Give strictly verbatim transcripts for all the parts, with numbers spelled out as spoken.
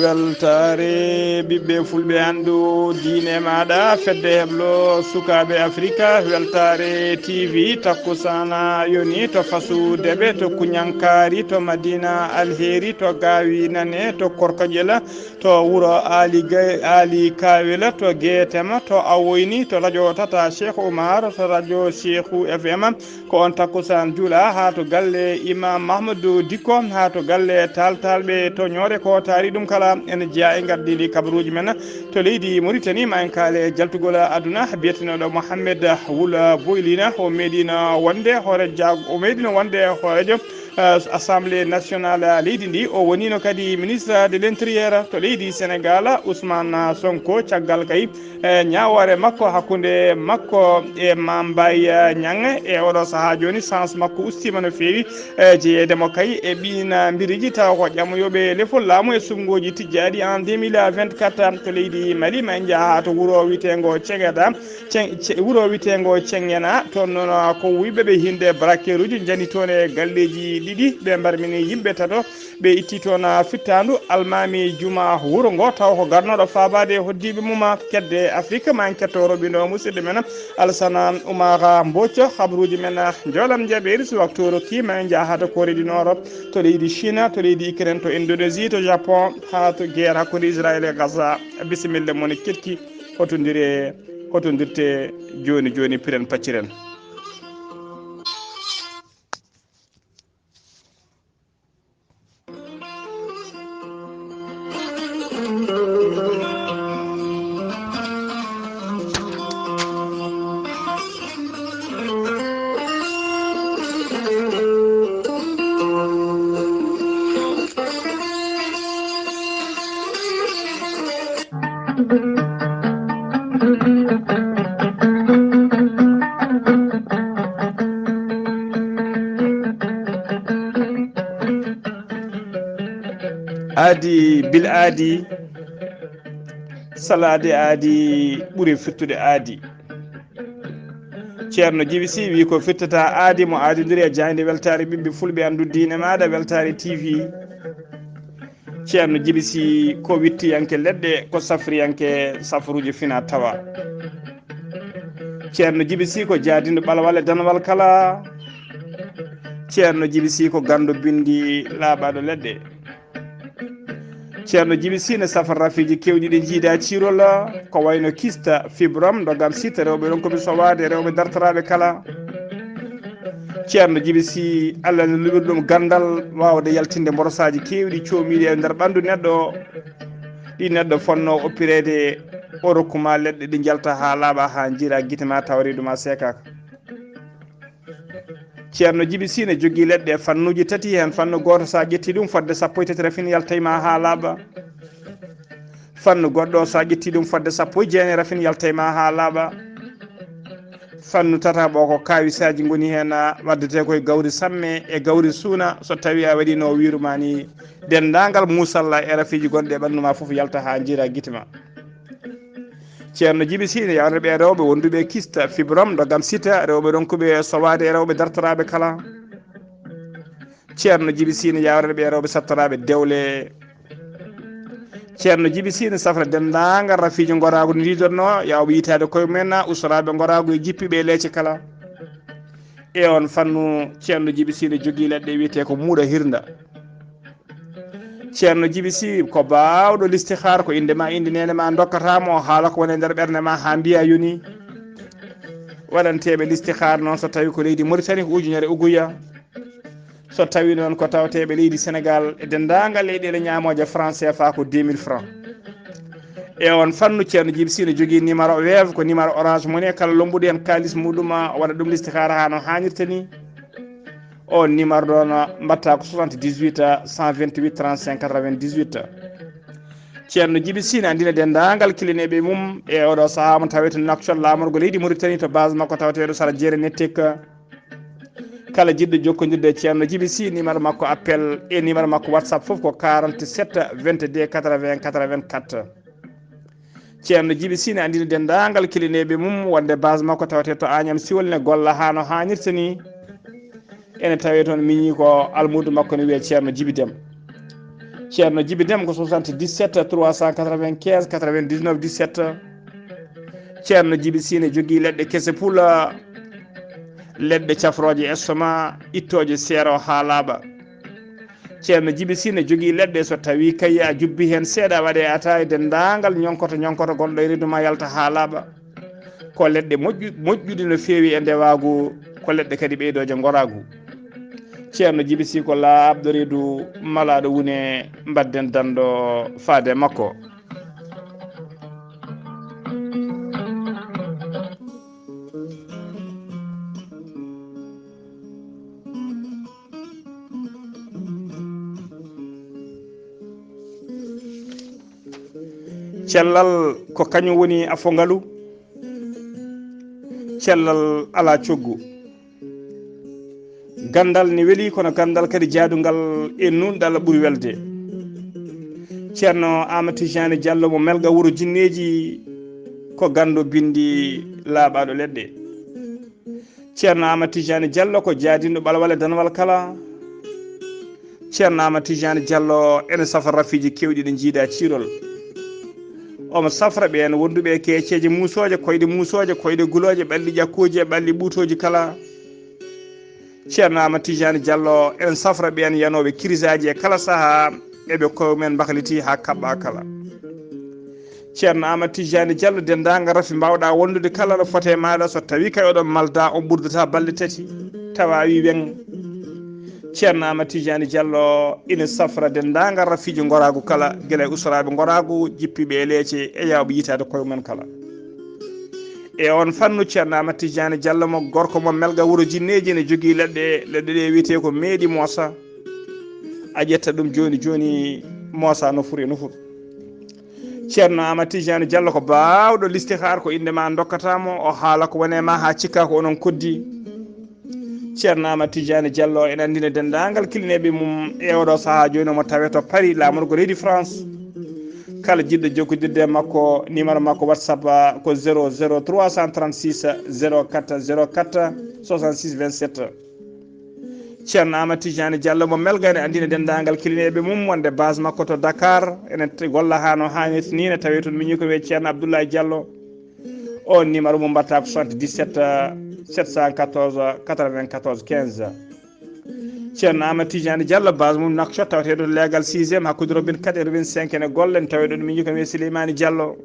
Weltaare ɓiɓɓe fulɓe anndu diine maaɗa, fedde heblo sukaaɓe Afrika, weltaare T V, takkusaana yoni to Fasu Debe, to Kuñankaari, to Madina Alheri, to Gaawi Nane, to Korkoƴela, to wuro Aali Gay-, Aali Kaawela, to Geetema, to Awoyni, to radio Tata Cheikh Oumar, to radio Cheikhou F M, ko on takkusaan juula haa to galle Imam Mahmoudou Dikko, haa to galle Taaltaalɓe to Ñoore, ko taari ɗum kala. En jeyaa e ngardiiɗi kabaruuji men to leydi Mauritanie, ma en kaale jaltugol aduna biyetenooɗo Mohamed Wul Boylina. O meeɗino wonde hoore jaag-, o meeɗino wonde hooreejo, eh, Assemblée nationale leydi ndi. O woniino kadi ministre de l'Intérieur to leydi Sénégal, Ousmane Sonko. Caggal kay e ñaawoore makko hakkunde makko e Mame Mbaye Niang, e oɗo sahaa jooni, chance makko ustiima no feewi, e jeyeede mo kay e ɓiina mbiriji, tawa ko ƴamoyooɓe lefol laamu e suɓngooji tijjaaɗi en deux mille vingt-quatre to leydi Mali. Ma en njaha to wuro wiyeteengo Ceŋeɗa, Ceŋ-, Ce-, wuro wiyeteengo Ceŋŋena, toon noon ko wuyɓe ɓe hinde braqueruji njani toon e galleeji ɗiɗi, ɓe mbarmini yimɓe tato. Ɓe itti toon fittaandu almaami juma wuro ngo, taw ko garnooɗo faabaade e hoddiiɓe mum kedde Afrik. Ma en ketto roɓindo musidɗo men Alsana Oumar Mbooco. Habruuji men njoolam njaɓeeri, so waktu o rokki, ma en njaha to Corée du Nord, to leydi Chine, to leydi Ukraine, to Indonésie, to Japon, haa to guerre hakkunde Israël e Gaza. Bisimilla mon keɗki, hotondire, hotondirte jooni jooni, piren pacciren. Aadi bil aadi, salaade aadi ɓuri firtude aadi. Ceerno Jibi Si wi ko firtata aadi mo aadindiri e jaaynde weltaare ɓiɓɓe fulɓe anndu diine maaɗa weltaare T V. Ceerno Jibi Si ko wittiyanke leɗɗe, ko safriyanke safaruuji fina tawa. Ceerno Jibi Si ko jaadinɗo ɓalwal e danwal kala. Ceerno Jibi Si ko ganndo binndi laaɓaaɗo leɗɗe. Ceerno Jibi Si ne safra rafiiji keewɗi ɗi jiida ciirol, ko wayno kista, fibrom, ndogam sita, rewɓe ronkuɓe sowaade, rewɓe dartoraaɓe kala. Ceerno Jibi Si, Allah ne luɓiri ɗum ganndal waawde yaltinde mborosaaji keewɗi coomiiɗi e nder ɓanndu neɗɗo. Ɗi neɗɗo fonnoo oppireede, o rokku ma leɗɗe ɗi njalta haa laaɓa, haa njiira gite ma tawa reedu ma seekaaka. Ceerno Jibi Si ne jogii leɗɗe fannuuji tati, heen fannu gooto, so a ƴetti ɗum fodde sappo e tati rafin yaltay ma haa laaɓa. Fannu goɗɗo, so a ƴetti ɗum fodde sappo e jeenayi rafin yaltay ma haa laaɓa. Fannu tataɓo ko kaawisaaji ngoni heen, a waddete koye gawri samme e gawri suuna, so tawi a waɗino wiiru ma ni, denndaangal muusalla e rafiiji gonɗi e ɓanndu ma fof yalta haa njiira gite ma. Ceerno Jibi Si ne yawrata ɓe rewɓe wonduɓe kista, fibrom, ndogam sita, rewɓe ronkuɓe sowaade e rewɓe dartoraaɓe kala. Ceerno Jibi Si ne yawrata ɓe rewɓe sattoraaɓe dewle. Ceerno Jibi Si ne safra denndaangal rafiiji ngoraagu ndi donnoo, yawɓe yitaade koye mumen, usoraaɓe ngoraagu e jippiiɓe e leece kala. E on fannu, Ceerno Jibi Si ne jogii leɗɗe wiyetee ko muuɗa hirnda. Ceerno Jibi Si ko baawɗo listihaar, ko innde ma, innde neene ma, ndokkata mo, haala ko woni e nder ɓernde ma haa mbiya yoni. Waɗanteeɓe listihaar noon, so tawi ko leydi Mauritanie, ko ujunere uguya. So tawi noon ko tawateeɓe leydi Sénégal e denndaangal leyɗeele ñaamooje franc C F A ko deux mille francs. E on fannu, Ceerno Jibi Si ne jogii numéro Wave, ko numéro Orange Money, kala lombuɗo heen kaalis muɗum, waɗa ɗum listihaar haa no haanirta ni. O numéro ɗon mbatta ko soixante-dix-huit, cent vingt-huit, trente-cinq, quatre-vingt-dix-huit. Ceerno Jibi Si ne anndina denndaangal kilineeɓe mum e oɗo sahaa mo tawete Nouakchott, laamorgo leydi Mauritanie, to base makko tawateeɗo sara jeere Nettek. Kala jiɗɗo jokkondirde e Ceerno Jibi Si, numéro makko appel e numéro makko WhatsApp fof ko quarante-sept, vingt-deux, quatre-vingts, quatre-vingt-quatre. Ceerno Jibi Si ne anndina denndaangal kilineeɓe mum wonde base makko tawate to Agnam Siwol ne golla haa no haanirta ni. Ene tawee toon miñi ko almuudo makko ne wiyee Ceerno Jibi Dem. Ceerno Jibi Dem ko soixante-dix-sept trois cent quatre-vingt-quinze quatre-vingt-dix-neuf dix-sept. Ceerno Jibi Sine jogii leɗɗe kese pula, leɗɗe cafrooje estomac, ittooje seero haa laaɓa. Ceerno Jibi Sine jogii leɗɗe, so tawii kay a jubbi heen seeɗa, waɗe ata e denndaangal ñonkoto ñonkoto gonɗo e reedu ma yalta haa laaɓa. Ko leɗɗe moƴƴu-, moƴƴuɗe no feewi e ndewaagu, ko leɗɗe kadi ɓeydooje ngoraagu. Ceerno Jibi Sine ko laaɓɗo reedu, malaaɗo wune, mbaɗden danndo faade makko. Cellal ko kañum woni afo ngalu, cellal alaa coggu. Ganndal ne weli, kono ganndal kadi jaadungal e nuunɗal ɓuri welde. Ceerno Aamadu Tijaani Jallo mo Melga wuro jinneeji, ko ganndo binndi laaɓaaɗo leɗɗe. Ceerno Aamadu Tijaani Jallo ko jaadinɗo ɓalwal e danwal kala. Ceerno Aamadu Tijaani Jallo ene safra rafiiji keewɗi ɗi njiida ciirol. Omo safra ɓeen wonduɓe e keeceeje muusooje, koyɗe muusooje, koyɗe gulooje, ɓalli ƴakkooji e ɓalli ɓuutooji kala. Ceerno Aamadu Tijaani Jallo ene safra ɓeen yanooɓe kirisaaji e kala sahaa, eɓe koye mumen mbakliti haa kaɓɓa kala. Ceerno Aamadu Tijaani Jallo, denndaangal rafi mbaawɗa wondude kala no foti e maaɗa, so tawii kay oɗon malda, on ɓurdata balɗe tati, tawa a wii weŋ. Ceerno Aamadu Tijaani Jallo ina safra denndaangal rafiiji ngoraagu kala, gila e usraaɓe ngoraagu, jippiiɓe e leece e yaawɓe yitaade koye mumen kala. E oon fannu, Ceerno Aamadu Tijaani Jallo mo gorko mo Melga wuro jinneeji ene jogii leɗɗe, leɗɗe ɗe wiyetee ko meeɗi moosa. A ƴetta ɗum jooni jooni, moosa nofuru e nofuru. Ceerno Aamadu Tijaani Jallo ko baawɗo listihaar, ko innde ma ndokkata mo, o haala ko woni e ma haa cikka ko onon koddi. Ceerno Aamadu Tijaani Jallo ene anndina denndaangal kilineeɓe mum e oɗo sahaa jooni, omo tawee to Paris, laamorgo leydi France. Kala jiɗɗo jokkondirde e makko, numéro makko WhatsApp ko zéro zéro trois cent trente-six zéro quatre zéro quatre soixante-six vingt-sept. Ceerno Aamadu Tijaani Jallo mo Melga ene anndina denndaangal kilineeɓe mum wonde base makko to Dakar ene t-, golla haa no haanirta nii, ne tawee toon miñi ko wiyee Ceerno Abdoulaye Jallo. On numéro mum mbaɗata ko soixante-dix-sept sept cent quatorze quatre-vingt-quatorze quinze. Ceerno Aamadu Tijaani Jallo, base mum Nouakchott, taweteeɗo to leegal sixième, hakkunde robinet quatre et robinet cinq ene golla, ene tawee ɗoon miñi ko wiyee Sileymaani Jallo.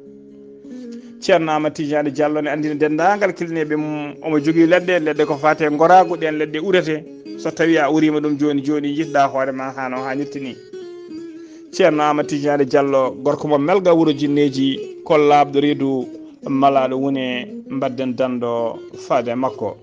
Ceerno Aamadu Tijaani Jallo ne anndina denndaangal kilineeɓe mum, omo jogii leɗɗe, leɗɗe ko faati e ngoraagu, ɗeen leɗɗe urete. So tawii a uriima ɗum jooni jooni, njiɗ-ɗaa hoore ma haa no haanirta nii. Ceerno Aamadu Tijaani Jallo, gorko mo Melga wuro jinneeji, ko laaɓɗo reedu, malaaɗo wune, mbaɗden danndo faade e makko.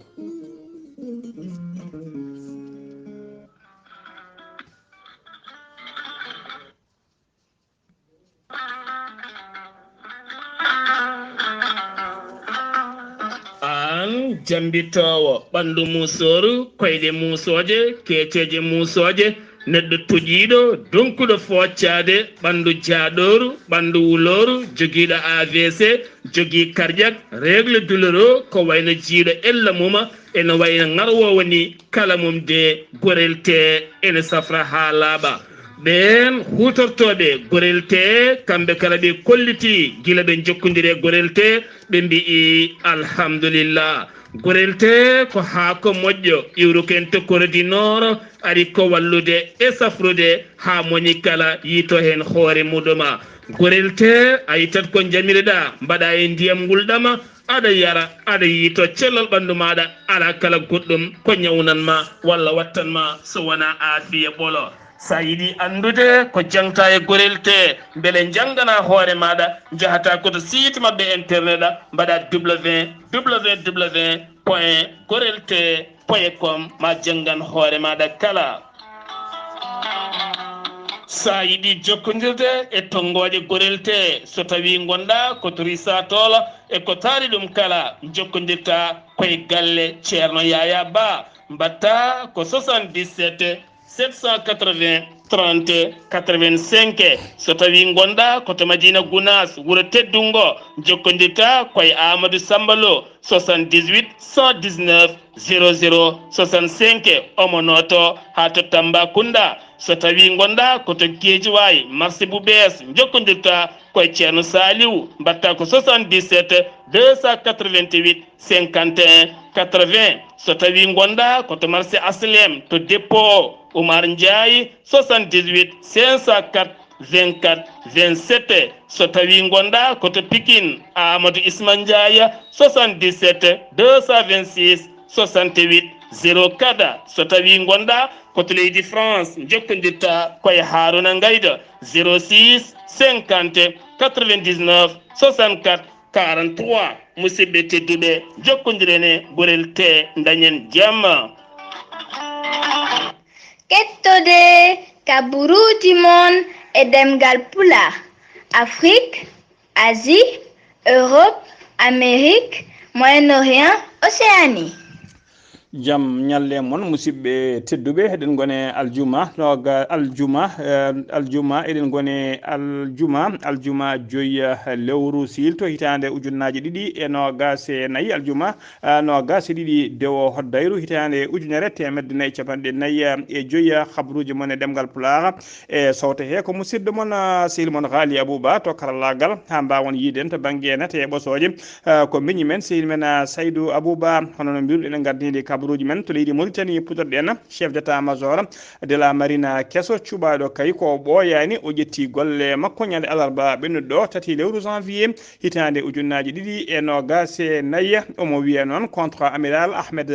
Aan jammbitoowo ɓanndu muusooru, koyɗe muusooje, keeceeje muusooje, neɗɗo toƴiiɗo, donkuɗo fooccaade, ɓanndu jaaɗooru, ɓanndu wulooru, jogiiɗo A V C, jogii cardiaque, règle douloureux, ko wayno jiiɗo ella mum, ene wayno ŋarwoowo ni, kala mum de gorel tee ene safra haa laaɓa. Ɓeen huutortooɓe gorel tee, kamɓe kala ɓe kollitii gila ɓe njokkondiri e gorel tee, ɓe mbi'i alhamdulillah. Gorel tee ko haako moƴƴo, iwruken to Corée du Nord, ari ko wallude e safrude haa moni kala yiito heen hoore muɗum. Gorel tee, a ittat ko njamiriɗaa, mbaɗa e ndiyam ngulɗam, aɗa yara, aɗa yiito cellal ɓanndu maaɗa, alaa kala goɗɗum ko ñawnan ma walla wattan ma so wonaa aafiya ɓolo. So a yiɗi anndude ko jaŋta e gorel tee, mbele njanngana hoore maaɗa, njahataa ko to site maɓɓe internet, mbaɗa W W W point gorel tee point com, ma janngan hoore maaɗa kala. So a yiɗi jokkondirde e tonngooƴe gorel tee, so tawii ngonɗaa ko to Risatol e ko taari ɗum kala, njokkondirta koye galle Ceerno Yaya Ba, mbaɗta ko soixante-dix-sept sept cent quatre-vingts trente quatre-vingt-cinq. So tawii ngonɗaa ko to Madina Gunaas, wuro teddungo, njokkondirtaa ko e Amadou Samba Lo, soixante-dix-huit cent dix-neuf zéro zéro soixante-cinq. Omo nooto haa to Tambacounda. So tawii ngonɗaa ko to Guédiawaye, marché bu bees, njokkondirtaa ko e Ceerno Saliou, mbaɗtaa ko soixante-dix-sept deux cent quatre-vingt-huit cinquante et un quatre-vingts. So tawii ngonɗaa ko to marché Aslem, to dépôt Oumar Ndiaye, soixante-dix-huit cinq cent quatre vingt-quatre vingt-sept. So tawii ngonɗaa ko to Pikine, Amadou Isma Ndiaye, soixante-dix-sept deux cent vingt-six soixante-huit zéro quatre. So tawii ngonɗaa ko to leydi France, njokkondirtaa ko e Haruna Ngaydo, zéro six cinquante quatre-vingt-dix-neuf soixante-quatre quarante-trois. Musidɓe tedduɓe, njokkondiren e gorel tee, ndañen jam. Kettode kaburuuji mon e ɗemngal Pulaar, Afrik, Asie, Europe, Amérique, Moyen-Orient, Océanie. Jam ñalle mon, musidɓe tedduɓe. Eɗen ngone aljuma, noga-, aljuma, eh, aljuma, eɗen ngone aljuma, aljuma joyi, eh, lewru siilto hitaande ujunnaaji ɗiɗi e noogaas e nayi, aljuma, eh, noogaas e ɗiɗi dewo hoddayru hitaande ujunere teemedde nayi capanɗe nayi, eh, e joyi, eh, habruuji mon e ɗemngal Pulaar. E sowte he ko musidɗo mon, ah, sehil mon Haali Abouba to karallaagal, haa mbaawon yiiden to bannge nate e ɓosooje. Ah, ko miñi men, sehil men, ah, Saydou Abouba, hono no mbiruɗen en gardiniiɗi kabaruuji men to leydi Mauritanie, puɗɗorɗen chef d'état-major de la marine keso cuɓaaɗo kay ko ɓooyaani, o ƴetti golle makko ñande alarba ɓennuɗo ɗo, tati lewru janvier, hitaande ujunnaaji ɗiɗi e noogaas e nayi. Omo wiya noon contre amiral Ahmed,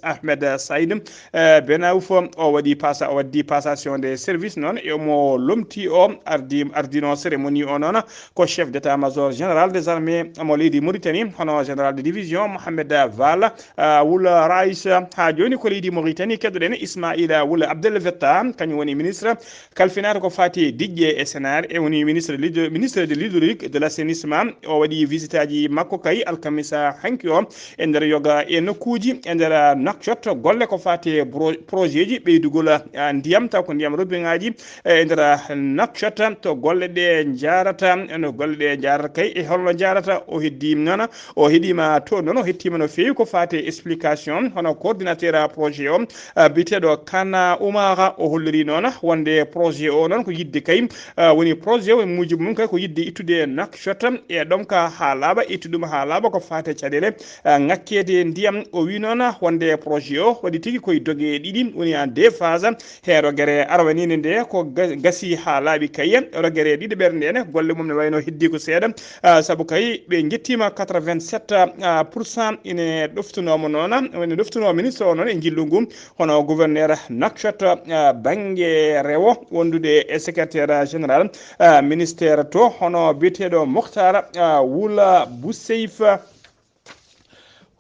Ahmed Saïd, eh, Ben Auf, o waɗi passa-, o waddi passation de service noon, e omo lomti o ardi, ardino cérémonie o noon ko chef d'état-major général des armées mo leydi Mauritanie, hono général de division Mohamed Val, eh, Wul Rais. Haa jooni ko leydi Mauritanie, keddoɗen Ismaïla Wul Abdel Fetta, kañum woni ministre kalfinaata ko faati e diƴƴe e senaare, e woni ministre de l'hydro-, ministre de l'hydraulique et de l'assainissement. O waɗi visitaaji makko kay alkamisa hanki o e nder yoga e nokkuuji e nder Nouakchott, golle ko faati e bro-, projetji ɓeydugol, ah, ndiyam, taw ko ndiyam robiŋaaji, eh, e nder Nouakchott, to golle ɗe njaarata, no golle ɗe njaarata kay, e holno njaarata. O heddi noon, o heɗiima to noon, o hettiima no feewi ko faati e explication, hono coordinateur projet o, ah, biyeteeɗo Kana Oumara, o holliri noon wonde projet o noon ko yiɗde kay, ah, woni projet o e muuji mum kay ko yiɗde ittude Nouakchott e ɗomka haa laaɓa, ittu ɗum haa laaɓa ko faati e caɗeele, ah, ŋakkeede ndiyam. O wi noon wonde projet o waɗi tigi koye doge ɗiɗi, woni en deux phases. He rogere arwaniinde nde ko ga-, gasi haa laaɓi kay. Rogere ɗiɗaɓere nde ne golle mum ne wayno heddi ko seeɗa, ah, sabu kay ɓe njettiima quatre-vingt-sept, ah, pour cent ine ɗoftunooma noon, ine ɗoftunoo ministre o noon e njillu ngu, hono gouverneur Nouakchott, ah, bannge rewo wondude e secrétaire général, ah, ministère to, hono biyeteeɗo Mokhtar, ah, Wula Bousseif.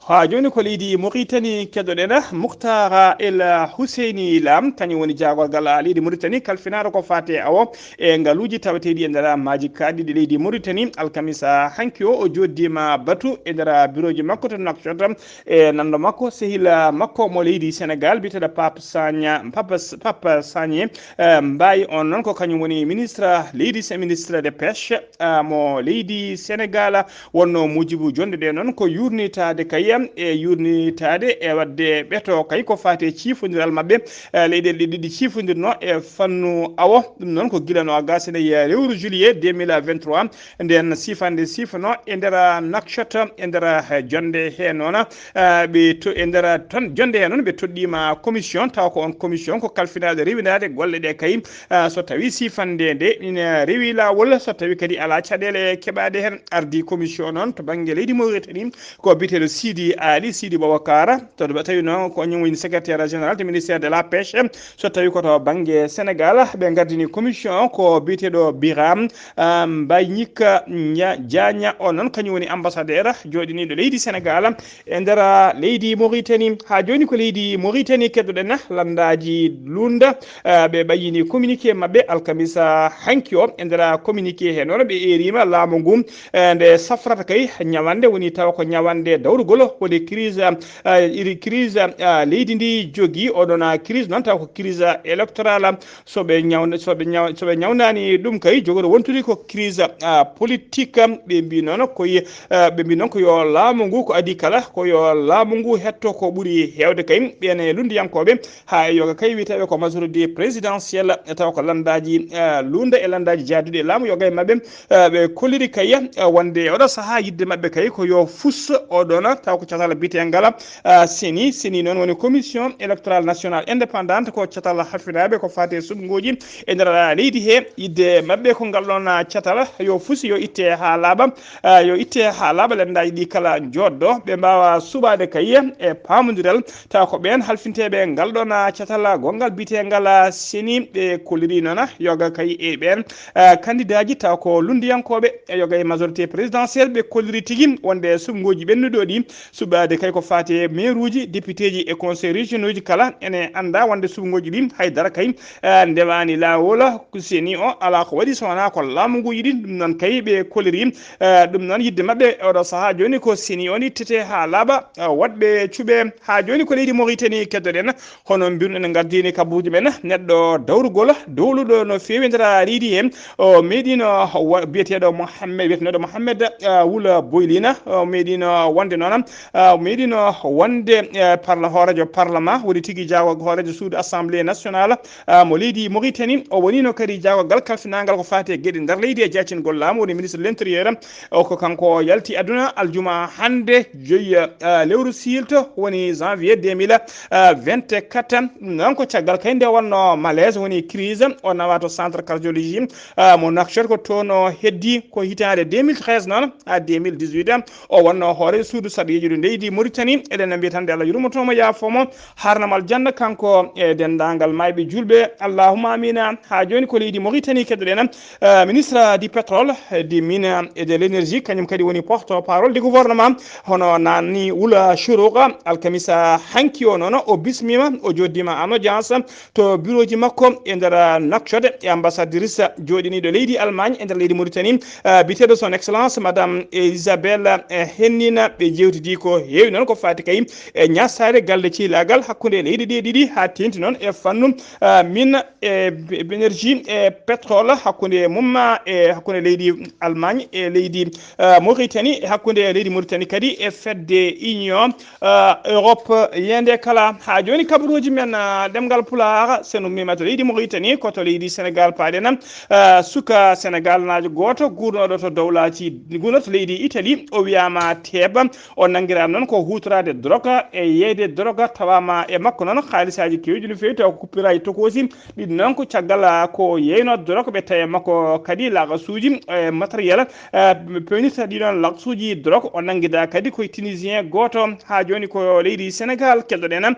Haa jooni ko leydi Mauritanie keddoɗen Mouhtara El Housseini Lam, kañum woni jaagorgal leydi Mauritanie kalfinaaɗo ko faati e awo e ngaluuji taweteeɗi e nder maaji kaaɗɗi ɗi leydi Mauritanie. Alkamisa hanki o, o jooɗdiima batu e nder birooji makko to Nouakchott e nanndo makko, sehil makko mo leydi Sénégal, biyeteeɗo Pape Sagna, Pape, Pape Sagné, eh, Mbaye. On noon ko kañum woni ministre leydi, se-, ministre de pêche, ah, mo leydi Sénégal. Wonno muujibu jonde ɗe noon ko yurnitaade kay e yurnitaade e waɗde ɓeto kay ko faati e ciifondiral maɓɓe, eh, leyɗeele ɗe ɗiɗi ciifondirno e fannu awo. Ɗum noon ko gila noogaas e nayi lewru juillet deux mille vingt-trois, nden siifande siifano e nder Nouakchott, e nder, eh, jonde he noon, eh, ɓe to-, e nder ton jonde he noon ɓe toɗɗiima commission, tawa ko on commission ko kalfinaaɗo rewindaade golle ɗe kay, ah, so tawii siifande nde ina rewi laawol, so tawii kadi alaa caɗeele keɓaaɗe heen. Ardii commission noon to bannge leydi Mauritanie ko biyeteeɗo Sidi Ali, Sidi Boubacar, to ɗo tawi noon ko kañum woni secrétaire général du ministère de la pêche, so tawii ko to bannge Sénégal. Ɓe ngardini commission o ko biyeteeɗo Biram, ah, Mbagnick Nia-, Diagna, on noon kañum woni ambassadeur jooɗiniiɗo leydi Sénégal e nder leydi Mauritanie. Haa jooni ko leydi Mauritanie keddoɗen lanndaaji luulnda, eh, ɓe ɓayyini communiqué maɓɓe alkamisa hanki o. E nder communiqué he noon ɓe eeriima laamu ngu, eh, nde safrata kay ñawannde, woni tawa ko ñawannde dawrugol Woni crise, ah, iri crise, ah, leydi ndi jogii. Oɗon, ah, crise noon taw ko crise électorale. So ɓe ñawna-, so ɓe ñaw-, so ɓe ñawndaani ɗum kay, jogoto wontude ko crise, ah, politique. Ɓe mbi noon ko ye-, ah, ɓe mbi noon ko yo laamu ngu ko adii kala, ko yo laamu ngu hetto ko ɓuri heewde kay. Ɓeen e lunndiyankooɓe, haa e yoga kay wiyeteeɓe ko majorité présidentielle, taw ko lanndaaji, ah, luulnde e lanndaaji jaaduɗi e laamu, yoga e maɓɓe, ah, ɓe kolliri kay, ah, wonde oɗo sahaa yiɗde maɓɓe kay ko yo fus oɗon, taw ko catal biyeteengal, ah, seni. Seni noon woni Commission électorale nationale indépendante, ko catal hafinaaɓe ko faati e suɓngooji e nder leydi he. Yiɗde maɓɓe ko ngal ɗoon, ah, catal yo fus, yo itte haa laaɓa, ah, yo itte haa laaɓa, lanndaaji ɗi kala njooɗdo, ɓe mbaawa suɓaade kay e paamondiral. Tawa ko ɓeen halfinteeɓe ngal ɗoon, ah, catal gonngal biyeteengal, ah, seni, ɓe kolliri noon, ah, yoga kay e ɓeen, ah, kandidaaji, tawa ko lunndiyankooɓe e yoga e majorité présidentielle, ɓe kolliri tigi wonde suɓngooji ɓennuɗo ɗi suɓaade kay ko faati e meeruuji, députéji e conseil régionauji kala ene annda wonde suɓngooji ɗi haydara kay, ah, ndewaani laawol. Seni o alaa ko waɗi so wonaa ko laamu ngu yiɗi. Ɗum noon kay ɓe kolliri, ah, ɗum noon yiɗde maɓɓe e oɗo sahaa jooni ko seni on ittete haa laaɓa, ah, waɗɓe cuɓe. Haa jooni ko leydi Mauritanie keddoɗen, hono mbirno ene ngardini kabuuji men, neɗɗo dawrugol, dowluɗo no feewi nder leydi he. O meeɗino wa-, biyeteeɗo Mohammed, biyeteeɗo Mohammed, ah, Wula Boylina, o meeɗino wonde noon, ah, o meeɗino wonde, eh, parla-, hooreejo parlement, woni tigi jaago hooreejo suudu assemblée nationale, ah, mo leydi Mauritanie. O wonino kadi jaagogal kalfinaangal ko faati e geɗe nder leydi e jaacingol laamu, woni ministre de l'intérieur. O ko kanko o yalti aduna aljuma hannde, joyi, ah, lewru siilto, woni janvier deux mille vingt-quatre. Ɗum noon ko caggal kay nde wonno malaise, woni crise, o nawa to centre cardiologie, ah, mo Nouakchott. Ko toon o heddi ko hitaande deux mille treize noon haa deux mille dix-huit. O wonno hoore suudu sarɗiyeejo leydi Mauritanie. Eɗen mbiya tan nde Allah yurmoto mo, yaafo mo, harnam aljanna kanko e denndaangal maayɓe juulɓe. Allahumma amina. Haa jooni ko leydi Mauritanie keddoɗen, ah, ministre du pétrole, des mines et de l'énergie, kañum kadi woni porte-parole du gouvernement. Hono nanni Wula Chourouga, alkamisa hanki o noon, o bismima, o joddima en audience to bureauji makko e nder Nouakchott e ambassadrice jooɗiniiɗo leydi Allemagne e nder leydi Mauritanie, ah, biyeteeɗo son excellence madame Isabelle, eh, Hennina. Ɓe jewtidi ko heewi noon ko faati kay e ñaasaade galle ciylaagal hakkunde leyɗe ɗe ɗiɗi, haa teeŋti noon e fannu, ah, mine e b-, énergie e pétrole hakkunde mum, ah, e hakkunde leydi Allemagne e leydi, ah, Mauritanie, e hakkunde leydi Mauritanie kadi e fedde Union, ah, Europe. Yende kala haa jooni kabaruuji men, ah, ɗemngal Pulaar, sen ummiima to leydi Mauritanie, ko to leydi Sénégal paaɗen. Ah, suka Sénégal naajo gooto guurnooɗo to dowlaaji, guurnooɗo to leydi Italie, o wiyaama teeba. O nanngiraa noon ko huutoraade drogue e yeeyde drogue, tawaama e makko noon haalisaaji keewɗi no feewi, tawa ko kuppiraaji tokoosi. Ɗiɗi noon ko caggal, ah, ko yeeyno drogue ɓe tawi e makko kadi laqasuuji e matériel, ah, peewnirta ɗiɗon laqasuuji drogue. O nanngidaa kadi ko e Tunisien gooto. Haa jooni ko leydi Sénégal keddoɗen,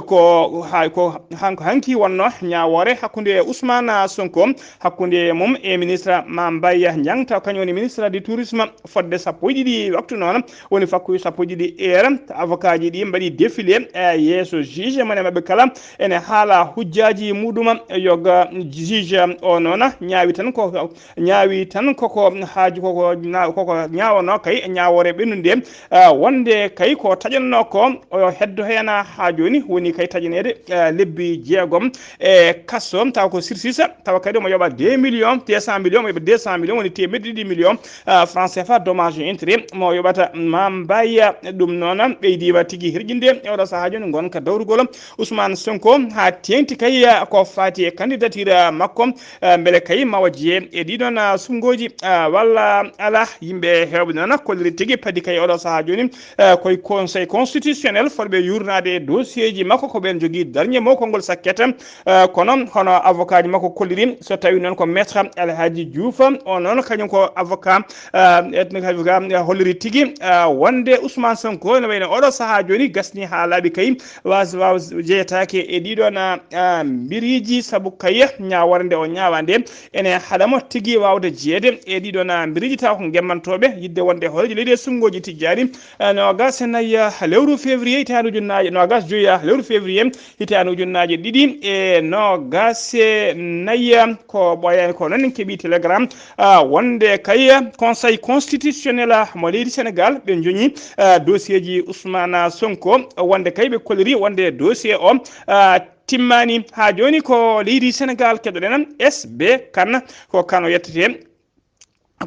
ko haa, ko han-, ko hanki wonno ñaawoore hakkunde Ousmane Sonko, hakkunde mum e ministre Mame Mbaye Niang, taw kañum woni ministre du tourisme. Fodde sappo e ɗiɗi waktu noon, woni fakkude sappo e ɗiɗi heure, avocat ji ɗi mbaɗi défilé, eh, yeeso juge. Mone maɓɓe kala ene haala hujjaaji muɗum. Yoga juge o noon ñaawi tan ko, ñaawi tan koko haaju, koko na-, koko ñaawono kay e ñaawoore ɓennunde, ah, wonde kay ko taƴanno ko o heddo heen haa jooni, woni kay taƴaneede, ah, lebbi jeegom e kaso, taw ko sursis, tawa kadi omo yoɓa deux millions, deux cent millions, omo yoɓa deux cent millions, woni teemedde ɗiɗi millions, ah, francs C F A, dommages et intérêts, mo yoɓata Mame Mbaye. Ɗum noon ɓeydiima tigi hirƴinde e oɗo sahaa jooni ngonka dawrugol Ousmane Sonko, haa teeŋti kay, ah, ko faati e candidature, ah, makko, ah, mbele kay mawa jeye e ɗiɗon, ah, suɓngooji, ah, walla alaa. Yimɓe heewɓe noon kolliri tigi padi kay oɗo sahaa jooni, ah, koye Conseil constitutionnel fotɓe yuurnaade e dossier ji makko, ko ɓeen jogii dernier mot, konngol sakket. Ah, kono hono avocat ji makko kolliri, so tawii noon ko Maître Alhaji Diouf, o noon kañum ko avocat, ah, etno avocat, ah, holliri tigi, ah, wonde Ousmane Sonko ene wayno oɗo sahaa jooni gasni haa laaɓi kay, was-, was-, jeyetaake e ɗiɗon, ah, ah, mbiriiji, sabu kay ñaawoore nde o ñaawa nde ene haɗa mo tigi waawde jeyeede e ɗiɗon, ah, mbiriiji, tawa ko gemmantooɓe yiɗde wonde hooreejo leydi e suɓngooji tijjaani. Ah, noogaas e nayi, ah, lewru février hitaande ujunnaaje, noogaas joyi, ah, lewru février hitaande ujunnaaje ɗiɗi e noogaas e nayi, ah, ko ɓooyaani ko noon en keɓi télégramme, ah, wonde kay Conseil constitutionnel, ah, mo leydi Sénégal ɓe joñi, ah, dossier ji Ousmane Sonko, wonde kay ɓe kolliri wonde dossier o, ah, timmaani. Haa jooni ko leydi Senegal keɗoɗen, S B Kane, ko Kane o yettete.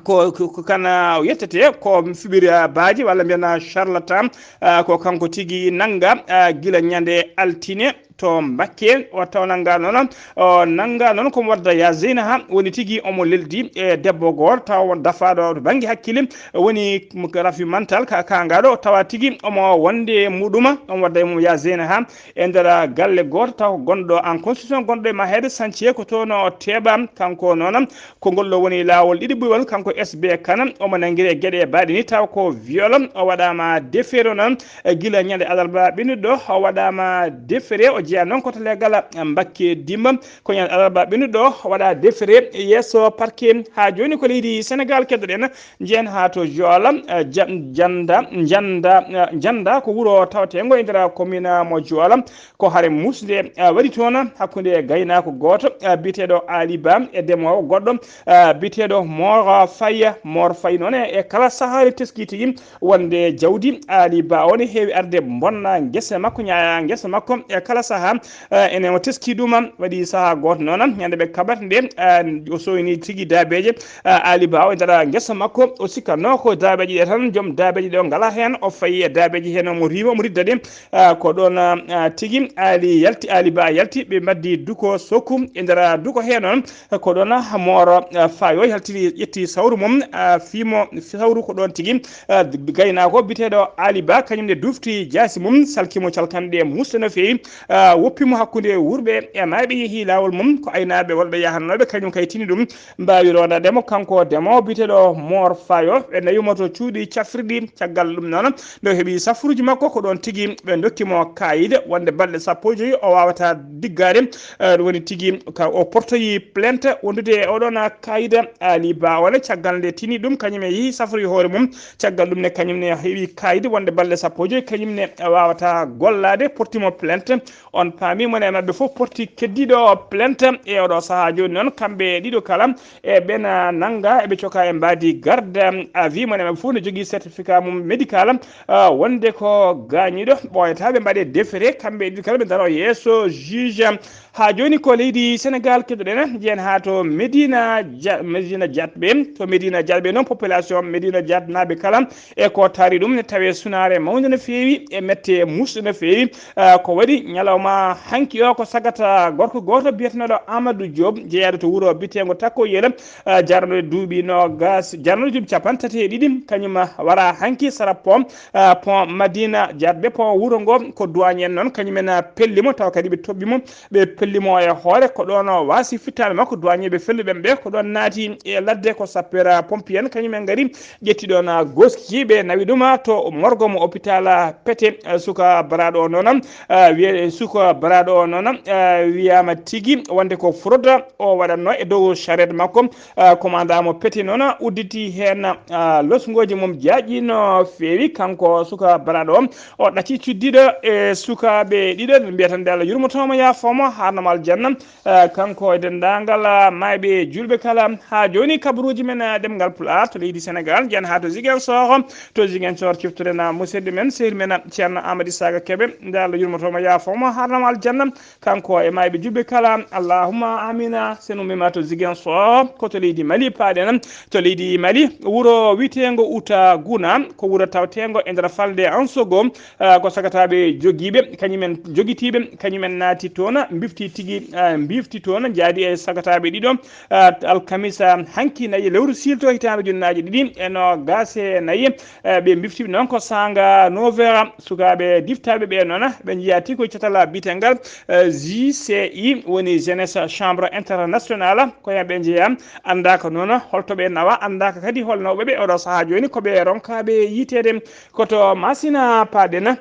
Ko, ko, ko Kane o yettete, ko fibiraaji walla mbiyen charlatan, ah, ko kanko tigi nannga, ah, gila ñande altine to Mbakke, o taw nannga noon, o nannga noon komo wadda ya Zeyna ha woni tigi omo leldi e debbo gooto taw won dafaaɗo to bannge hakkille, woni rafi mental ka, ka ngaɗo tawa tigi omo wonde muɗuma, omo wadda e mum ya Zeyna ha e nder galle gooto taw gonɗo en construction, gonɗo e maheede chantier ko toon o teeɓa. Kanko noon ko ngol ɗo woni laawol ɗiɗi ɓuywol, kanko S B Kane omo nanngiri e geɗe baaɗe ni taw ko viol, o waɗaama déféré noon, e gila ñande alarba ɓennuɗo o waɗaama déféré, o jeyaa noon ko to leegal Mbakke Dimba, ko ñande alarba ɓennuɗo o waɗa déféré yeeso parquet. Haa jooni ko leydi Senegal keddoɗen, njehen haa to Joal, eh, ja-, janda, janda, eh, janda ko wuro tawteengo e nder commune mo Joal, ko hare muusnde, eh, waɗi toon hakkunde gaynaako gooto, eh, biyeteeɗo Ali Ba e demoowo goɗɗo, eh, biyeteeɗo Mor Faye. Mor Faye noon e, e kala sahaa ene teskii tigi wonde jawdi Ali Ba o ne heewi arde bonna ngesa makko, ñaaya ngesa makko e kala sahaa. Eh, ene o teskii ɗum, waɗi sahaa gooto noon, ñande ɓe kaɓata nde, eh, o sooyni tigi daabeeje, eh, Ali Ba o e nder ngesa makko, o sikkatnoo ko daabeeje ɗe tan, joom daabeeje ɗe o ngalaa heen, o fayi e daabeeje heen, omo riiwa, omo ridda ɗe. Ah, ko ɗoon, ah, tigi Ali yalti, Ali Ba yalti, ɓe mbaɗdi duko sokku e nder duko hee noon. Ko ɗoon Mor, ah, Fayo yaltiri, ƴetti sawru mum, ah, fiimo sawru ko ɗoon tigi, ah, gaynaako biyeteeɗo Ali Ba, kañum ne dufti jaasi mum, salki mo calkanɗe muusɗe no feewi, ah, woppi mo hakkunde wuurɓe e maayɓe, yehi laawol mum, ko aynaaɓe walla ɓe yahanooɓe, kañum kay tini ɗum, mbaawi roondaade mo, kanko demoowo biyeteeɗo Mor Fayo, ɓe nawi mo to cuuɗi cafrirɗi. Caggal ɗum noon, nde o heɓi safuruuji makko, ko ɗoon tigi ɓe ndokki mo kaayide wonde balɗe sappo e joyi o waawataa diggaade. Eh, ɗum woni tigi ka o portoyi plainte wondude e oɗoon kaayide. Ali Ba o ne, caggal nde tini ɗum, kañum ne yehi safroyi hoore mum. Caggal ɗum ne, kañum ne heɓi kaayide wonde balɗe sappo e joyi, kañum ne waawataa gollaade, porti mo plainte. On paami, mon e maɓɓe fof porti keddiiɗo plainte e oɗo sahaa jooni noon, kamɓe ɗiɗo kala, e ɓena nannga, eɓe coka e mbaadi garde à vue, mon e maɓɓe fof ne jogii certificat mum médical, ah, wonde ko gaañiiɗo, ɓooyataa ɓe mbaɗe déféré, kamɓe ɗiɗo kala ɓe ndaro yeeso juge. Haa jooni ko leydi Senegal keddoɗen, njehen haa to Medina Dia-, Medina Diatɓe, to Medina Diatɓe noon, population Medina Diatnaaɓe kala e ko taari ɗum ne tawee sunaare mawnde no feewi e mette muusɗe no feewi. Ah, ko waɗi ñalawma hanki o ko sagata gorko gooto biyetenooɗo Amadou Diop, jeyaaɗo to wuro biyeteengo Takko Yele, ah, jarnude duuɓi noogas, jarnude duuɓi capanɗe tati e ɗiɗi, kañum wara hanki sara pont, ah, pont Madina Diatɓe, pont wuro ngo, ko douanier en noon, kañum en, ah, pelli mo, tawa kadi ɓe toɓɓi mo, ɓe pelli mo e hoore, ko ɗoon o waasi fittaandu makko, douanier ɓe felluɓe ɓe, ko ɗoon naati e ladde, ko sapeur pompier en, kañum en ngari, ƴetti ɗoon, ah, goskiiɓe, nawi ɗum, ah, to morgo mo hôpital, ah, Pete, ah, suka baraaɗo o noon, ah, wiye-, suka baraaɗo o noon, ah, wiyaama tigi wonde ko fraude o waɗatnoo e dow charette makko, ah, commandant mo Pete noon udditi heen, ah, losngooji mum jaaƴi no feewi, kanko suka baraaɗo o, o ɗacci cuddiiɗo e sukaaɓe ɗiɗo, mbiyatan nde Allah yurmotooma, yaafoo mo, haarnoo mo aljanna. Eh, kanko e denndaangal, ah, maayɓe juulɓe kala. Haa jooni kabaruuji men, eh, ɗemngal Pulaar to leydi Senegal, njiyan haa to Ziguinchor, to Ziguinchor ciftoren, ah, musidɗo men, sehil men, ah, Ceerno Amady Saga Kebe, nde Allah yurmotooma, yaafoo mo, haarnoo mo aljanna, kanko e maayɓe juulɓe kala. Allahumma amina. Sen ummiima to Ziguinchor, ko to leydi Mali paaɗen, to leydi Mali, wuro wiyeteengo Uta Guna, ko wuro tawteengo e nder falnde Ansogo, ah, ko sagataaɓe jogiiɓe, kañum en jogitiiɓe, kañum en naati toon, mbifti tigi, ah, mbifti toon, njaadi e sagataaɓe ɗiɗo, ah, alkamisa hanki nayi lewru siilto hitaande ujunnaaje ɗiɗi e noogaas e nayi, ah, ɓe mbiftiiɓe noon ko saanga neuf heures, sukaaɓe diftaaɓe ɓe noon, ɓe njiyaa tigi ko catal biyetengal, ah, J C I, woni Jeunesse Chambre Internationale, ko heen ɓe njeyaa, anndaaka noon holto ɓe nawa, anndaaka kadi hol nawɓe ɓe oɗo sahaa jooni, ko ɓe ronkaaɓe yiiteede. Ko to Masina paaɗen.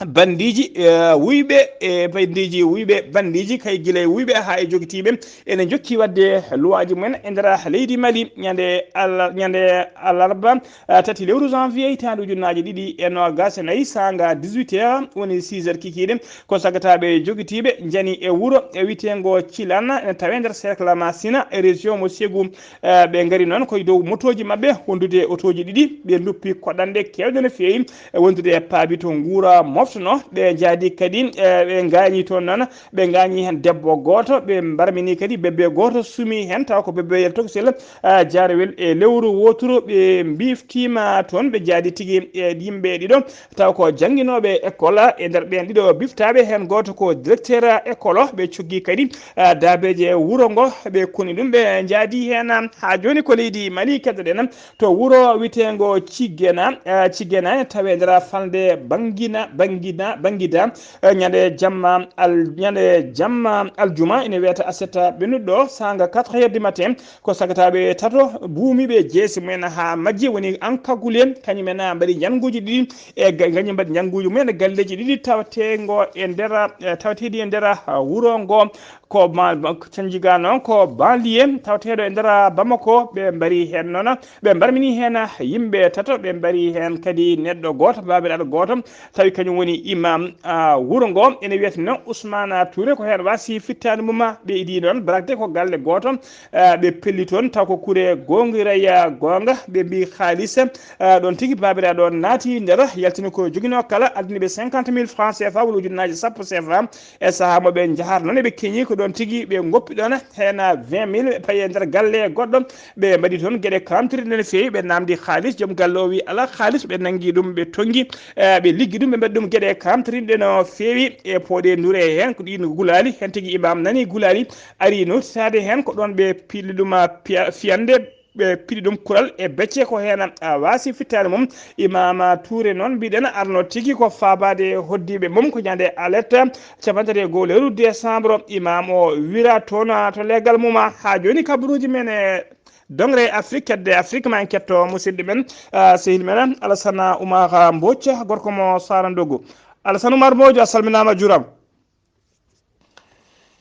Bandiiji, eh, wuyɓe e bandiiji wuyɓe, bandiiji kay gila e wuyɓe haa e jogitiiɓe ene njokki waɗde luwaaji mumen e nder leydi Mali ñande Allah, ñande alarba, eh, tati lewru janvier hitaande ujunnaaji ɗiɗi e noogaas e nayi, saanga dix-huit heures woni six heures kikiiɗe. Ko sagataaɓe jogitiiɓe njani e wuro e wiyeteengo Cilan, ene tawee nder cercle Masina e région mo Ségou. Eh, ɓe ngari noon koye dow motooji maɓɓe, wondude otooji ɗiɗi, ɓe nduppi koɗanɗe keewɗe no feewi, eh, wondude e paabi to nguura moftono. Ɓe njaadi kadi, eh, ɓe ngaañi toon noon, ɓe ngaañi heen debbo gooto, ɓe mbarmini kadi bebbe gooto, sumi heen, tawa ko bebbe yel tokosel, eh, jaarowel e lewru wooturu. Ɓe mbiftiima toon, ɓe njaadi tigi e yimɓe ɗiɗo, taw ko jannginooɓe école e nder ɓeen ɗiɗo biftaaɓe, heen gooto ko directeur école. Ɓe coggi kadi, ah, daabeeje wuro ngo, ɓe koni ɗum, ɓe njaadi heen. Haa jooni ko leydi Mali keddoɗen, to wuro wiyeteengo Cigena, ah, Cigena ene tawee nder falnde Bangina, Bangina, Bangida, eh, ñande jamma al-, ñande jamma aljuma ene wiyata aset ɓennuɗo saanga quatre heures du matin. Ko sagataaɓe tato buumiiɓe jeesi mumen haa majji, woni ankagule, kañum en mbaɗi njannguuji ɗiɗi e ga-, kañum mbaɗi njannguuji mumen e galleeji ɗiɗi tawateengo e nder, eh, tawateeɗi e nder, ah, wuro ngo. Ko ma, ma, ko canjiga noon ko banlieue tawateeɗo e nder Bamako, ɓe mbari heen noon, ɓe mbarmini heen yimɓe tato, ɓe mbari heen kadi neɗɗo gooto, baabiraaɗo gooto, tawi kañum woni imam, ah, wuro ngo. Ene wiyata noon Ousmane Touré ko heen waasi fittaandu mum, ɓe idii noon barakde ko galle gooto, ah, ɓe pelli toon taw ko kure goongiray, ah, goonga, ɓe mbi kaalis, ah, ɗoon tigi baabiraaɗo naati nder, yaltini ko joginoo kala, addani ɓe cinquante mille francs C F A walla ujunnaaji sappo C F A. E sahaa mo ɓe njahata noon, eɓe keñi ko ɗoon tigi ɓe ngoppi ɗoon heen vingt mille, ɓe payi e nder galle goɗɗo, ɓe mbaɗi toon geɗe kaamtiriɗe no feewi, ɓe naamndi kaalis, joom galle o wi alaa kaalis, ɓe nanngi ɗum, ɓe tonngi, eh, ɓe liggi ɗum, ɓe mbaɗi ɗum geɗe kaamtiriɗe no feewi, e pooɗe ndure heen, ko ɗiin gulaali, heen tigi imam nani gulaali, ari nootitaade heen, ko ɗoon ɓe piɗli ɗum, ah, piya-, fiyannde, ɓe piɗi ɗum kural e becce ko heen, ah, waasi fittaandu mum. Imam Touré noon mbiɗen arno tigi ko faabaade hoddiiɓe mum ko ñande alet capanɗe tati e go'o lewru décembre. Imam o wira toon, ah, to leegal mum. Haa jooni kabaruuji men e dongre Afrique, kedde Afrique ma en ketto musidɗo men, ah, sehil men Alassane Oumar Mbodj, gorko mo Sarandogo. Alassane Oumar Mbodj, a salminaama, a juuraama.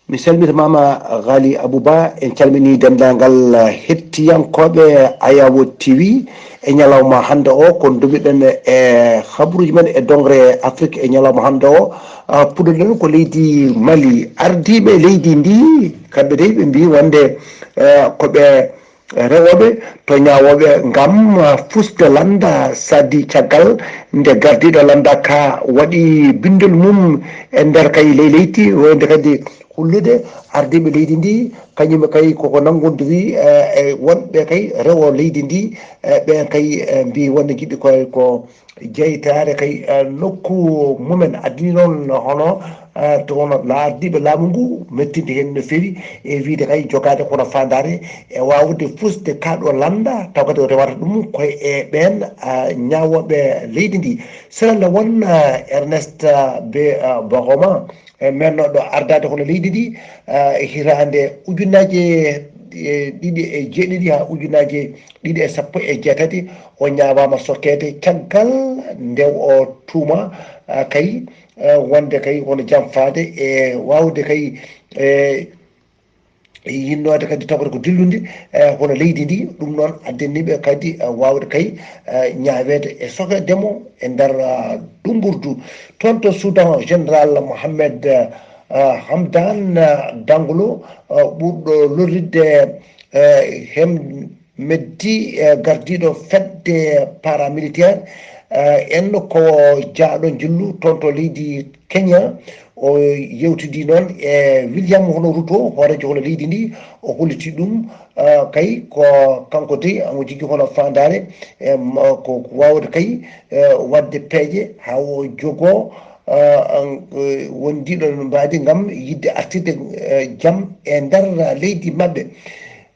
Mi salmitimaama Ghali Abouba, en calminii denndaangal hettiyankooɓe Ayawo T V e ñalawma hannde o. Ko ndumiɗen e habaruuji men e dongre Afrique e ñalawma hannde o, ah, puɗɗoɗen ko leydi Mali. Ardiiɓe leydi ndi, kamɓe dey ɓe mbii wonde, eh, ko ɓe rewooɓe to ñaawooɓe ngam, ah, fusde lannda, sadi caggal nde gardiiɗo lannda ka waɗi binndol mum e nder kay ley leydi, wonde kadi hullude ardiiɓe leydi ndi, kañum kay koko nanngondiri, eh, e wonɓe kay rewo leydi ndi, eh, ɓen kay, eh, mbi wonde jiɗi koye ko jeytaare kay, eh, nokku mumen. Addini noon hono, eh, to hono la-, ardiiɓe laamu ngu mettinde heen no feewi e wiyde kay jogaade kono faandaare e waawde fusde kaa ɗo lannda, taw kadi o rewata ɗum koye e ɓeen, eh, ñaawooɓe leydi ndi. Sera nde won, eh, Ernest, eh, Be, eh, Bagoma, e mennooɗo ardaade hono leydi ndi, ah, e hitaande ujunnaji e ɗiɗi e jeeɗiɗi haa ujunnaji ɗiɗi e sappo e jeetati, o ñaawaama sokkeede caggal nde o tuuma, ah, kay, ah, wonde kay hono janfaade e waawde kay, e yinnoode kadi tawde ko dillude, eh, hono leydi ndi. Ɗum noon addani ɓe kadi, eh, waawde kay, eh, ñaaweede e sokeede mo e nder, ah, dummburdu. Toon to Soudan, Général Mohamed, eh, Hamdan, eh, Daglo, eh, ɓurɗo lorride, eh, hem-, meddi, eh, gardiiɗo fedde paramilitaire, eh, en ko jaaɗo njillu toon to leydi Kenya. O yewtidi noon e William hono Ruto, hooreejo hono leydi ndi, o holliti ɗum, eh, kay ko kanko dey omo jogii hono faandaare, eh, ma-, ko waawde kay, eh, waɗde peeje haa o jogoo, eh, an-, eh, wondiiɗo no mbaadi ngam yiɗde artirde, eh, jam e nder leydi maɓɓe.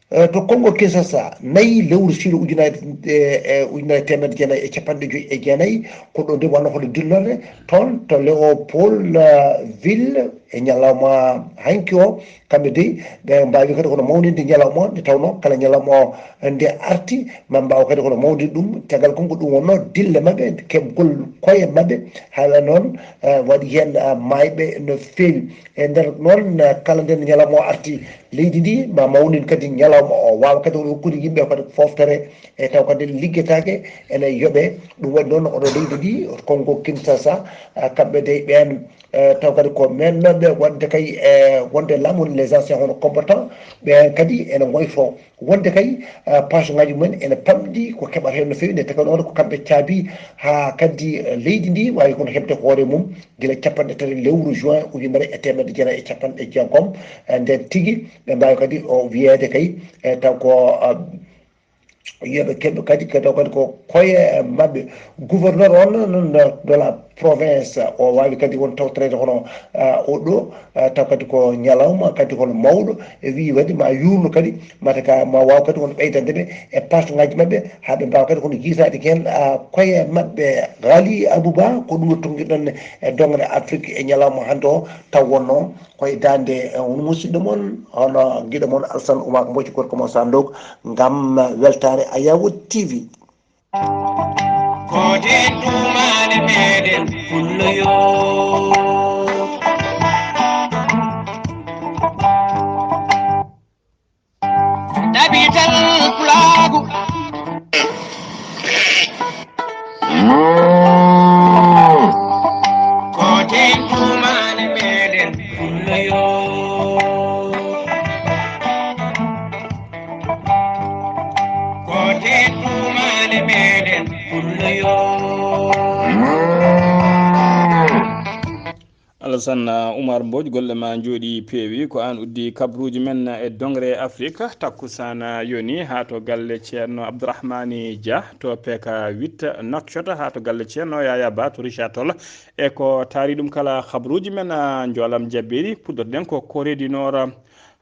Eh, to Congo Kinshasa, nayi lewru siilo ujunaaji, eh, eh, ujunaaji teemedde jeenayi e capanɗe joyi e jeenayi, ko ɗo nde wano hono dillorde toon to Léopold, eh, ville, e ñalawma hanki o. Kamɓe dey, ɓe mbaawi kadi kono mawninde ñalawma o, nde tawnoo kala ñalawma o nde arti, ma mbaaw kadi kono mawninde ɗum. Caggal kon ko ɗum wonnoo dille maɓɓe, keɓgol koye maɓɓe, haala noon, eh, waɗi heen, eh, maayɓe no feewi. E nder noon, eh, kala nden ñalawma o arti, leydi ndi ma mawnin kadi ñalawma o, waawa kadi woni hokkude yimɓe kadi fooftere, e taw kadi liggetaake ene yoɓe. Ɗum waɗi noon oɗo leydi ndi, Congo Kinshasa, eh, kamɓe dey ɓeen, eh, taw kadi ko mennooɓe wonde kay, eh, wonde laamu woni les anciens hono combattants, ɓeen kadi ene ngoytoo. Wonde kay, eh, paasuŋaaji mumen ene pamɗi ko keɓata heen no feewi, nde tawnoo ko kamɓe caabi haa kadi, eh, leydi ndi waawi kono heɓde hoore mum gila capanɗe tati lewru juin ujunere e teemedde jeenayi e capanɗe jeegom. Eh, nden tigi ɓe mbaawi kadi o wiyeede kay, eh, taw ko, eh, yoɓe keɓe kadi, kadi, kadi ko koye maɓɓe. Gouverneur on, non, non, de la province, o waawi kadi won tawtoreede hono, ah, o ɗo, ah, taw kadi ko ñalawma kadi kono mawɗo, e wii waɗi ma yuurno kadi, mata ka ma waaw kadi won ɓeydande ɓe e paasuŋaaji maɓɓe, haa ɓe mbaawa kadi kono jiitaade heen, ah, koye maɓɓe. Ghali Abouba, ko ɗum ɗo tonngiɗon e dongre Afrique e ñalawma hannde o, taw wonno koye daande, eh, on musidɗo mon, hono giɗo mon Alsan Oumar Mbocc, gorko mo Sandok, ngam weltaare Ayawo T V. Kote tumane meɗen fulloyo. Tabital pulagu. Kote tumane meɗen fulloyo. Kote tumane meɗen fulloyo. Alassane Oumar Mbodj, golle ma njooɗi peewi. Ko aan uddi kabruuji men e dongre Afrique. Takkusaan yoni haa to galle Ceerno Abdourahmani Dia to P K huit Nouakchott, haa to galle Ceerno Yaya Ba to Richard Toll. E ko taari ɗum kala, kabruuji men, ah, njoolam jabbeeri, puɗɗorɗen ko Corée du Nord,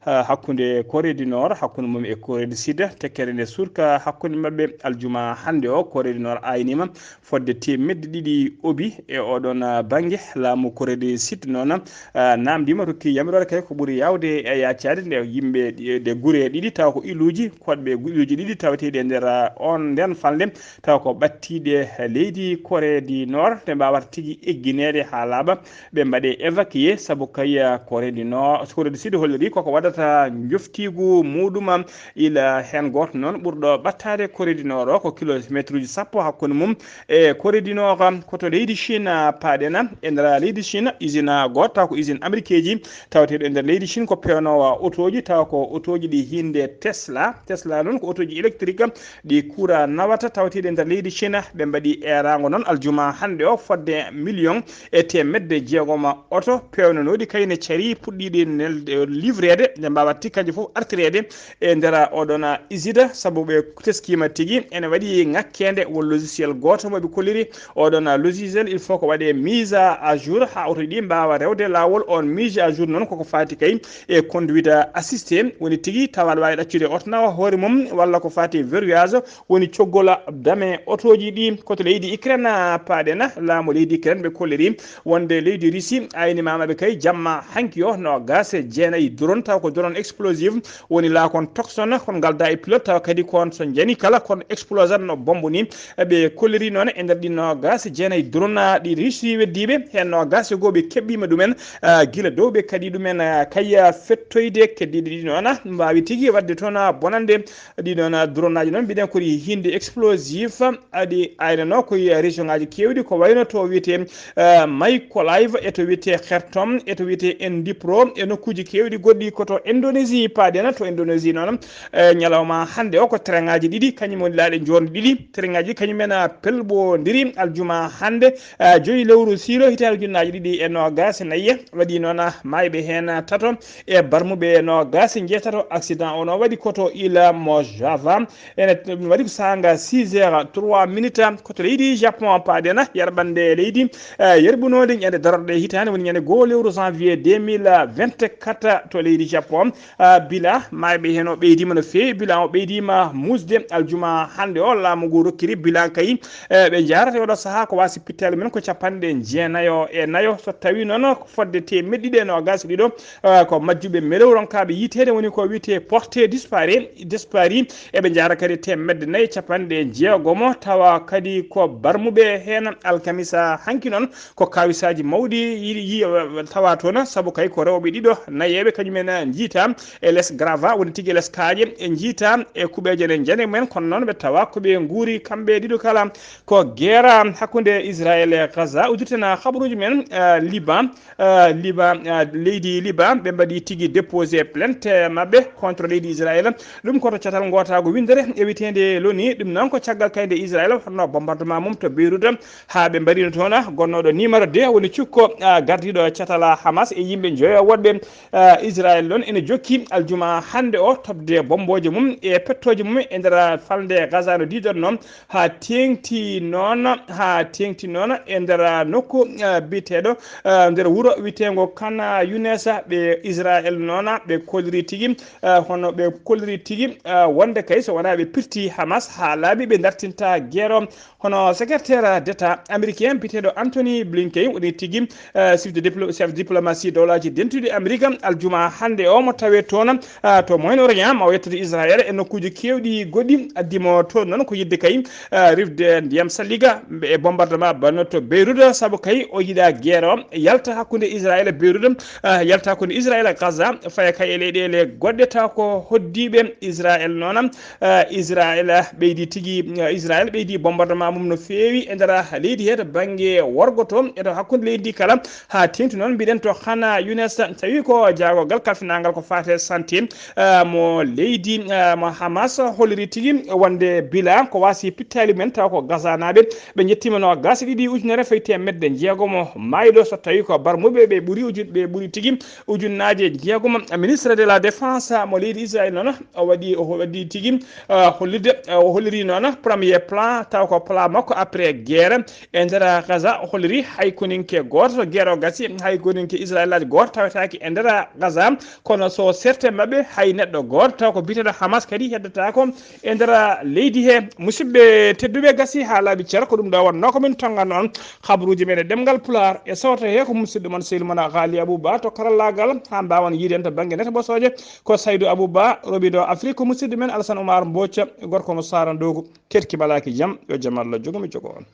ah, hakkunde Corée du Nord, hakkunde mum e Corée du Sud, tekkere nde surka hakkunde maɓɓe aljuma hannde o. Corée du Nord aynima fodde teemedde ɗiɗi obi e oɗon, ah, bannge. Laamu Corée du Sud noon, ah, namdima, rokki yamiroore kay ko ɓuri yaawde e yaacaade nde yimɓe ɗi-, nde gure ɗiɗi, tawa ko iluuji, koɗɓe iluuji ɗiɗi taweteeɗi e nder, ah, on nden falnde, tawa ko ɓattiiɗe leydi Corée du Nord, ɓe mbaawata tigi eggineede haa laaɓa, ɓe mbaɗe évacué, sabu kay, ah, Corée du Nord, Corée du Sud holliri koko waɗata njoftiigu muɗum ila heen gooto noon ɓurɗo ɓattaade Corée du Nord o, ko kilomeetruuji sappo hakkunde mum e Corée du Nord. Ko to leydi Chine, ah, paaɗen. E nder leydi Chine, usine gooto, taw ko usine américain ji, taweteeɗo e nder leydi Chine, ko peewnoowo otooji, taw ko otooji ɗi hinnde Tesla. Tesla noon ko otooji électrique ɗi courant nawata, taweteeɗi e nder leydi Chine. Ɓe mbaɗi eeraango noon aljuma hannde o fodde million e teemedde jeegom oto peewnanooɗi kay ne carii, puɗɗiiɗi nel-, livreede, nde mbaawat tigi kanji fof artireede e nder oɗon usine, sabu ɓe teskiima tigi ene waɗi ŋakkeende. Won logiciel gooto mo ɓe kolliri, oɗon logiciel, il faut ko waɗe mise à jour haa oto ɗi mbaawa rewde laawol. On mise à jour noon koko faati kay e conduite assistée, woni tigi tawa aɗa waawi ɗaccude oto nawa hoore mum, walla ko faati verrouillage, woni coggola dame otooji ɗi. Ko to leydi Ukraine, ah, paaɗen. Laamu leydi Ukraine ɓe kolliri wonde leydi Russie ayni mamaɓe kay jamma hanki o noogaas e jeenayi drone, taw ko drone explosive, woni laakon tokson, kon ngalda e pilote, tawa kadi kon so njani kala kon explosat no bombe ni. Ɓe kolliri noon e nder ɗi noogaas e jeenayi drone ɗi Russie weddiiɓe, heen noogaas e goo ɓe keɓɓiima ɗumen, ah, gila dow ɓe kaɗi ɗumen, ah, kay, ah, fettoyde. Keddiiɗi ɗi noon, ah, mbaawi tigi waɗde toon, ah, bonande. Ɗi noon, ah, drone aji noon mbiɗen ko ɗi hinnde explosif, ah, ɗi aynanoo ko e région ngaji keewɗi, ko wayno to wiyetee, ah, Mykolaiv, e to wiyetee Kherson, e to wiyetee Dnipro, e nokkuuji keewɗi goɗɗi. Ko to Indonésie paaɗen. To Indonésie noon, eh, ñalawma hannde o ko train ngaji ɗiɗi, kañum woni laaɗe joorɗe ɗiɗi. Train ngaji ɗi kañum en, ah, pelɓondiri aljuma hannde, ah, joyi lewru siilo hitaande ujunnaaji ɗiɗi e noogaas e nayi. Waɗi noon, ah, maayɓe heen, ah, tato e barmuɓe noogaas e njeetato. Accident o no waɗi ko to Île Mojave. Ene waɗi ko saanga six heures trois minutes. Ko to leydi Japon paaɗen, yerɓannde leydi, eh, yerɓunoonde ñande darorɗe hitaande, woni ñande goo lewru janvier deux mille vingt-quatre to leydi Japon. Bon, ah, bila maayɓe heen o ɓeydiima no feewi. Bila o ɓeydiima muusde aljuma hannde o. Laamu ngu rokkiri bila kay, eh, ɓe njaarata e oɗo sahaa ko waasi pittaali men ko capanɗe jeenayo e nayo. So tawi noon ko fodde teemedde ɗiɗi e noogaas e ɗiɗo, eh, ko majjuɓe melew ronkaaɓe yiiteede, woni ko wiyetee porté disparu, disparu. Eɓe njaara kadi teemedde nayi e capanɗe jeegomo, tawa kadi ko barmuɓe heen. Alkamisa hanki noon ko kawisaaji mawɗi yiɗi yi-, tawa toon, sabu kay ko rewɓe ɗiɗo nayeeɓe kañumen njiita e les grava, woni tigi e les kaaƴe, e njiita e kuɓeeje ne njane mumen, kono noon ɓe tawa ko ɓe nguuri kamɓe ɗiɗo kala. Ko geera hakkunde Israel e Gaza uddirtena kabaruuji men, eh, Liban, eh, Liban, eh, leydi Liban, ɓe mbaɗi tigi déposé plainte maɓɓe contre leydi Israel. Ɗum ko to catal ngootaango winndere e witeende loni. Ɗum noon ko caggal kay nde Israel waɗno bombardement mum to Beirut, haa ɓe mbarino toon gonnooɗo numéro deux, woni cukko, ah, gardiiɗo catal Hamas e yimɓe njoyo woɗɓe. Ah, Israel noon ene jokki aljuma hannde o toɓde bombooje mum e pettooje mum e nder falnde Gaza no diidornoo, haa teeŋti noon, haa teeŋti noon e nder nokku, ah, biyeteeɗo, ah, nder wuro wiyeteengo Khan Younis. Ɓe Israel noon ɓe kolliri tigi, ah, hono ɓe kolliri tigi, ah, wonde kay so wonaa ɓe pirti Hamas haa laaɓi, ɓe dartinta geero. Hono secrétaire d'État américain biyeteeɗo Anthony Blinken woni tigi, eh, chef de diplo-, chef diplomatie dowlaaji dentuɗi Amérique, aljuma hannde o mo tawee toon, eh, to Moyen-Orient, ma o yettoto Israel e nokkuuji keewɗi goɗɗi. Addi mo toon noon ko yiɗde kay, eh, rifde ndiyam salliga e bombardement banno to Beirut, sabu kay o yiɗa geero yalta hakkunde Israel e Beirut, eh, yalta hakkunde Israel e Gaza, faya kay e leyɗeele goɗɗe taw ko hoddiiɓe Israel noon. Eh, Israel ɓeydi tigi, eh, Israel ɓeydi bombardement mum no feewi e nder leydi he to bannge worgo to, e to hakkunde leydi kala, haa teeŋti noon mbiɗen to Khan Younis, tawi ko jaagorgal kalfinaangal ko faate santé, eh, mo leydi, eh, mo Hamas holliri tigi wonde bila ko waasi pittaali men taw ko Gazanaaɓe. Ɓe njettiima noogaas e ɗiɗi ujunere fayi teemedde jeegomo maayɗo, so tawi ko barmuɓe ɓe ɓuri ujun-, ɓe ɓuri tigi ujunnaaje jeegomo. Ministre de la Défense mo leydi Israel noon o waɗi, o waɗi tigi, ah, hollirde, ah, o holliri noon premier plan, taw ko plan makko après guerre e nder Gaza. O holliri hay koninke gooto, so guerre o gasi, hay koninke Israel aji gooto tawetaake e nder Gaza. Kono so serte maɓɓe, hay neɗɗo gooto, taw ko biyeteeɗo Hamas kadi heddataako e nder leydi he. Musidɓe tedduɓe, gasi haa laaɓi cer, ko ɗum ɗo wonnoo ko min tonngano on kabaruuji men e ɗemngal Pulaar. E sawto he ko musidɗo mon, sehil mon Ghali Abou Ba to karallaagal, haa mbaawan yiide en to bannge net bosooje. Ko Saydou Abou Ba, roɓiɗo Afrique, ko musidɗo men Alassane Oumar Mbodj, gorko mo Saara Ndogu. Keɗki malaaki jam, yo jam Allah jogo mi jogo on.